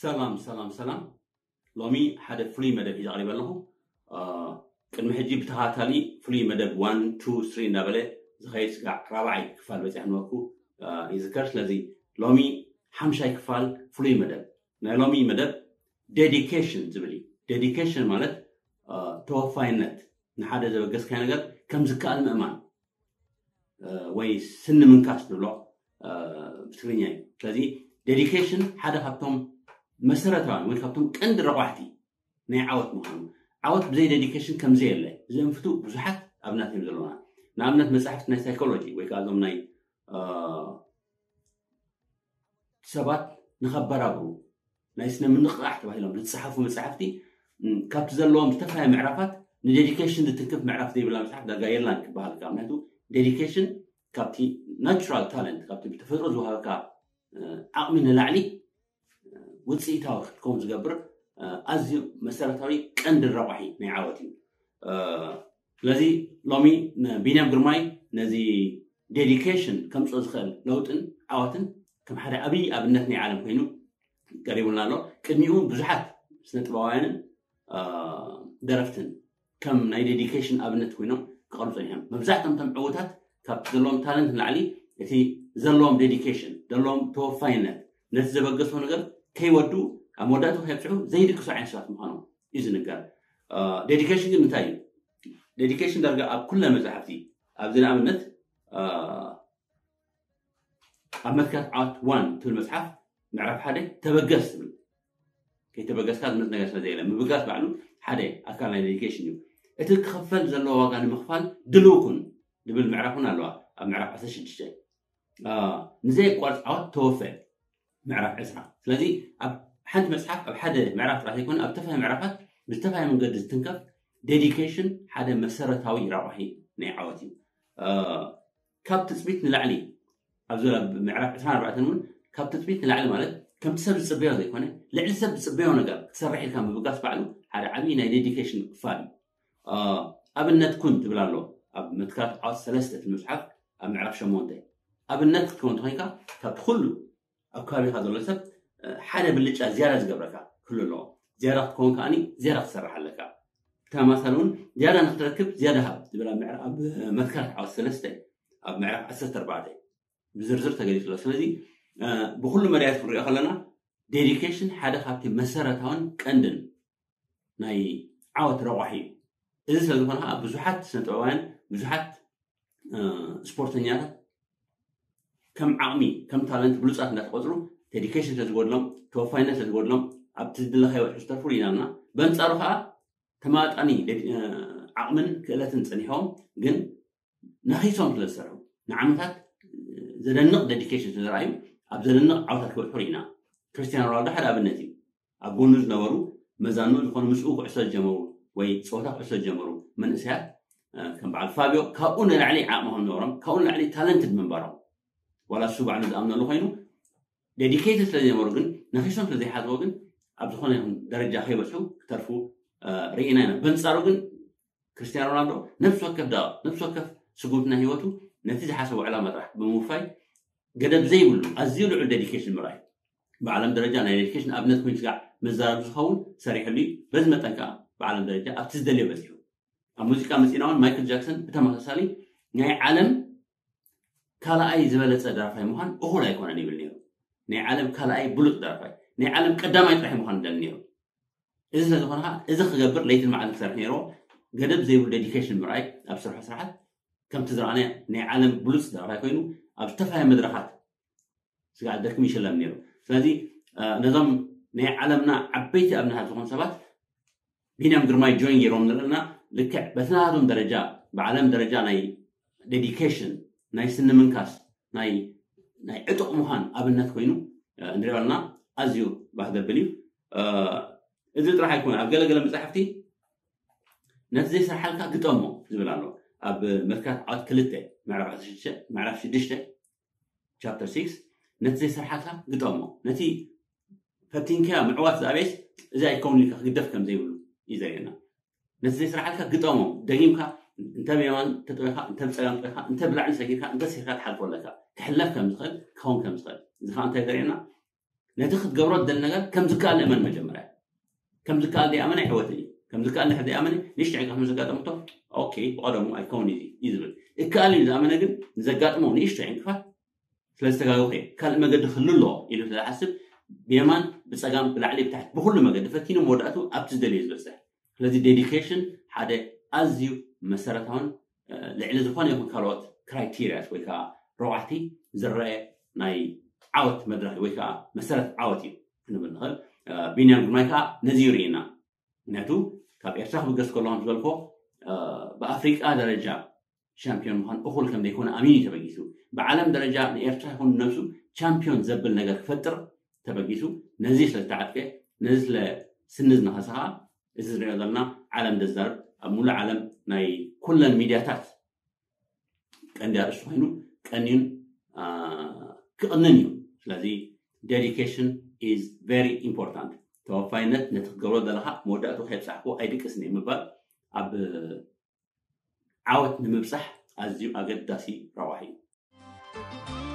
ሰላም ሰላም ሰላም። ሎሚ ሓደ ፍሉይ መደብ ሒዘ ቀሪበ ኣለኹ። ቅድሚ ሕጂ ብተኸታታሊ ፍሉይ መደብ ዋን ቱ ስሪ እንዳበለ ዝኸይድ ስጋዕ ራብዓይ ክፋል በፂሐ ነበርኩ ይዝከር። ስለዚ ሎሚ ሓምሻይ ክፋል ፍሉይ መደብ፣ ናይ ሎሚ መደብ ዴዲኬሽን ዝብል እዩ። ዴዲኬሽን ማለት ተወፋይነት፣ ንሓደ ዘበገስካዮ ነገር ከም ዝከኣል ምእማን ወይ ስኒ ምንካስ ንብሎ ብትግርኛ እዩ። ስለዚ ዴዲኬሽን ሓደ ካብቶም መሰረታውያን ወይ ካብቶም ቀንዲ ረቋሕቲ ናይ ዓወት ምዃኑ፣ ዓወት ብዘይ ዴዲኬሽን ከምዘየለ ዘንፍቱ ብዙሓት ኣብናት እዮም ዘለውና። ንኣብነት መጻሕፍቲ ናይ ሳይኮሎጂ ወይ ከዓ እዞም ናይ ሰባት ንኸበራብሩ ናይ ስነ ምንቕቓሕ ተባሂሎም ዝፀሓፉ መፅሓፍቲ ካብቲ ዘለዎም ዝተፈላለየ ምዕራፋት ንዴዲኬሽን ዝትንክፍ ምዕራፍ ዘይብላ መፅሓፍ ዳርጋ የላን ክበሃል። ምክንያቱ ዴዲኬሽን ካብቲ ናቹራል ታለንት፣ ካብቲ ብተፈጥሮ ዝወሃበካ ዓቕሚ ንላዕሊ ውፅኢታዊ ክትከውን ዝገብር ኣዝዩ መሰረታዊ ቀንዲ ረቋሒ ናይ ዓወት እዩ። ስለዚ ሎሚ ቢንያም ግርማይ ነዚ ዴዲኬሽን ከምፅኦ ዝኽእል ለውጥን ዓወትን ከም ሓደ ዓብዪ ኣብነት ናይ ዓለም ኮይኑ ቀሪቡልና ኣሎ። ቅድሚኡ እውን ብዙሓት ስነ ጥበባውያንን ደረፍትን ከም ናይ ዴዲኬሽን ኣብነት ኮይኖም ክቐርቡ ፀኒሖም። መብዛሕቶም እቶም ዕውታት ካብ ዘለዎም ታለንት ንላዕሊ እቲ ዘለዎም ዴዲኬሽን፣ ዘለዎም ተወፋይነት፣ ነቲ ዘበገስዎ ነገር ከይወዱ ኣብ መወዳእቱ ከየብፅሑ ዘይድቅሱ ዓይነት ሰባት ምዃኖም እዩ ዝንገር። ዴዲኬሽን ግን እንታይ እዩ? ዴዲኬሽን ዳርጋ ኣብ ኩለን መፅሓፍቲ፣ ኣብዚ ንኣብነት ኣብ መትከላት ዓወት ዋን ትብል መፅሓፍ ምዕራፍ ሓደ ተበገስ ትብል። ከይተበገስካ ዝመፅ ነገር ስለ ዘየለ፣ ምብጋስ ባዕሉ ሓደ ኣካል ናይ ዴዲኬሽን እዩ። እቲ ክኽፈል ዘለዎ ዋጋ ንምኽፋል ድልው ኩን ዝብል ምዕራፍ እውን ኣለዋ። ኣብ ምዕራፍ ዓሰርተ ሽዱሽተ ንዘየቋርፅ ዓወት ተወፈ ምዕራፍ ዕስራ። ስለዚ ኣብ ሓንቲ መፅሓፍ ኣብ ሓደ ምዕራፍ ጥራሕ ዘይኮነ ኣብ ዝተፈላለየ ምዕራፋት ብዝተፈላለየ መንገዲ ዝትንከፍ ዴዲኬሽን ሓደ መሰረታዊ ረቋሒ ናይ ዓወት እዩ። ካብ ትፅቢት ንላዕሊ ኣብዚ ምዕራፍ ዕስራን ኣርባዕተን እውን ካብ ትፅቢት ንላዕሊ ማለት ከምቲ ሰብ ዝፅበዮ ዘይኮነ ልዕሊ ሰብ ዝፅበዮ ነገር ክትሰርሕ ኢልካ ምብጋስ ባዕሉ ሓደ ዓብዪ ናይ ዴዲኬሽን ክፋል እዩ። ኣብነት ኩን ትብል ኣሎ ኣብ መትከላት ዓወት ሰለስተ እቲ መፅሓፍ ኣብ ምዕራፍ ሸሞንተ። ኣብነት ክትከውን ተኮይንካ ካብቲ ኩሉ ኣብ ከባቢኻ ዘሎ ሰብ ሓደ ብልጫ ዝያዳ ዝገብረካ ክህሉ ኣለዎ። ዝያዳ ክትከውን ከዓኒ ዝያዳ ክትሰርሕ ኣለካ። ብተመሳሳሊ እውን ዝያዳ ንክትረክብ ዝያዳ ሃብ ዝብል ኣብ መትከላት ዓወት ሰለስተ ኣብ ምዕራፍ ዓሰርተ ኣርባዕተ ብዝርዝር ተገሊፁ ኣሎ። ስለዚ ብኩሉ መዳያት ክንሪኦ ከለና ዴዲኬሽን ሓደ ካብቲ መሰረታውን ቀንድን ናይ ዓወት ረቋሒ እዩ። እዚ ስለ ዝኾነ ከዓ ብዙሓት ስነጥበባውያን፣ ብዙሓት ስፖርተኛታት ከም ዓቕሚ ከም ታለንት ብሉፃት እንዳተቆፅሩ ዴዲኬሽን ስለ ዝጎድሎም፣ ተወፋይነት ስለ ዝጎድሎም ኣብቲ ዝድለኻዮ በፅሑ ዝተርፉ ርኢናና። በንፃሩ ከዓ ተማጣኒ ዓቕምን ክእለትን ፀኒሖም ግን ነኺሶም ስለ ዝሰርሑ ንዓመታት ዘደንቕ ዴዲኬሽን ስለ ዝረኣዩ ኣብ ዘደንቕ ዓወታት ክበፅሑ ርኢና። ክርስቲያኖ ሮናልዶ ሓደ ኣብነት እዩ። ኣብ ጎኑ ዝነበሩ መዛኑ ዝኾኑ ምስኡ ኩዕሶ ዝጀመሩ ወይ ፀወታ ኩዕሶ ዝጀመሩ መንእሰያት ከም በዓል ፋብዮ ካብኡ ንላዕሊ ዓቕሚ ከም ዝነበሮም ካብኡ ንላዕሊ ታለንትድ ምንባሮም ዋላ እሱ ባዕሉ ዝኣምነሉ ኮይኑ ዴዲኬትድ ስለ ዝነበሩ ግን ነኺሶም ስለ ዘይሓዝዎ ግን ኣብ ዝኾነ ይኹን ደረጃ ከይበፅሑ ክተርፉ ርኢና ኢና። በንፃሩ ግን ክርስቲያኖ ሮናልዶ ነፍሲ ወከፍ ደቂቕ ነፍሲ ወከፍ ስጉምቲ ናይ ህይወቱ ነቲ ዝሓሰቦ ዕላማ ጥራሕ ብምውፋይ ገደብ ዘይብሉ ኣዝዩ ልዑል ዴዲኬሽን ምርኣይ ብዓለም ደረጃ ናይ ዴዲኬሽን ኣብነት ኮይኑ ስጋዕ መዛረቢ ዝኸውን ሰሪሕሉ እዩ። በዚ መጠን ከዓ ብዓለም ደረጃ ኣብቲ ዝደልዮ በፂሑ። ኣብ ሙዚቃ መፂና እውን ማይክል ጃክሰን ብተመሳሳሊ ናይ ዓለም ካልኣይ ዝበለፀ ደራፋይ ምዃን እኹል ኣይኮነን ይብል ነይሩ። ናይ ዓለም ካልኣይ ብሉፅ ደራፋይ፣ ናይ ዓለም ቀዳማይ ጥራሕ ምዃን ይደሊ ነይሩ። እዚ ስለ ዝኾነ ከዓ እዚ ክገብር ለይትን መዓልትን ክሰርሕ ነይርዎ። ገደብ ዘይብሉ ዴዲኬሽን ምርኣይ ኣብ ስርሑ ስራሓት ከምቲ ዝረኣናዮ ናይ ዓለም ብሉፅ ደራፋይ ኮይኑ ኣብ ዝተፈላለየ መድረኻት ስጋዕ ደክም ይሸለም ነይሩ። ስለዚ ነዞም ናይ ዓለምና ዓበይቲ ኣብነታት ዝኾኑ ሰባት ቢንያም ግርማይ ጆይን ገይሮም ንርእና ልክዕ በቲ ናቶም ደረጃ ብዓለም ደረጃ ናይ ዴዲኬሽን ናይ ስኒ ምንካስ ናይ ናይ ዕጡቕ ምዃን ኣብነት ኮይኑ ንሪኦ ኣለና። ኣዝዩ ባህ ዘብል እዩ። እዚ ጥራሕ ኣይኮነ ኣብ ገለገለ መፅሓፍቲ ነቲ ዘይሰርሓልካ ግጠሞ ዝብል ኣሎ። ኣብ መትከላት ዓወት ክልተ ምዕራፍ ሽዱሽተ ምዕራፍ ሽዱሽተ ቻፕተር ሲክስ ነቲ ዘይሰርሓልካ ግጠሞ። ነቲ ፈቲንካዮ ምዕዋት ዝኣበየስ እዚ ኣይከውን ኢልካ ክግደፍ ከም ዘይብሉ እዩ ዘርእየና። ነቲ ዘይሰርሓልካ ግጠሞ። ደጊምካ እንተ ብየማን ተጠዊኻ እንተ ብፀጋም ጠዊኻ እንተ ብላዕሊ ሰጊርካ እንተ ስሒርካ ትሓልፎ ኣለካ። ክሕለፍ ከም ዝኽእል ክኸውን ከም ዝኽእል እዚ ከዓ እንታይ ዘርእየና? ነቲ ክትገብሮ ትደሊ ነገር ከም ዝከኣል እመን መጀመርያ። ከም ዝከኣል ደይኣመነ ኣይሕወትን እዩ። ከም ዝከኣል ድሕር ደይኣመነ ንእሽቶ ዕንቅፋት ምስ ዘጋጠመቶ ኦኬ ብቐደሙ ኣይከውን እዩ እዩ ዝብል። እከኣል እዩ ዝኣመነ ግን ንዘጋጥሞ ንእሽቶ ዕንቅፋት ስለ ዝተጋገኹ እየ፣ ካልእ መገዲ ክህሉ ኣለዎ ኢሉ ስለ ዝሓስብ ብየማን ብፀጋም ብላዕሊ ብታሕቲ ብኩሉ መገዲ ፈቲኑ መወዳእቱ ኣብቲ ዝደልዮ ዝበፅሕ። ስለዚ ዴዲኬሽን ሓደ ኣዝዩ መሰረታውን ልዕሊ ዝኾነ ይኹን ካልኦት ክራይቴሪያስ ወይ ከዓ ረቋሕቲ ዝረአ ናይ ዓወት መድረኽ ወይ ከዓ መሰረት ዓወት እዩ ክንብል ንኽእል። ቢንያም ግርማይ ከዓ ነዚ ይርእየና። ምክንያቱ ካብ ኤርትራ ክብገስ ከሎ ከም ዝበልኮ ብኣፍሪቃ ደረጃ ሻምፒዮን ምዃን እኹል ከም ዘይኮነ ኣሚኑ እዩ ተበጊሱ። ብዓለም ደረጃ ንኤርትራ ይኹን ነብሱ ቻምፒዮን ዘብል ነገር ክፈጥር ተበጊሱ ነዚ ስለ ዝተዓጥቀ ነዚ ስለ ስኒ ዝነኸሰ ከዓ እዚ ዝሪኦ ዘለና ዓለም ዘዛርብ ኣብ ሙሉእ ዓለም ናይ ኩለን ሚድያታት ቀንዲ ኣርእስቲ ኮይኑ ቀንዩን ክቕንን እዩ። ስለዚ dedication is very important። ተወፋይነት ነቲ ክትገብሮ ዘለካ መወዳእቱ ከይብፃሕኩ ኣይድቅስን እየ ምባል ኣብ ዓወት ንምብፃሕ ኣዝዩ ኣገዳሲ ረቋሒ እዩ።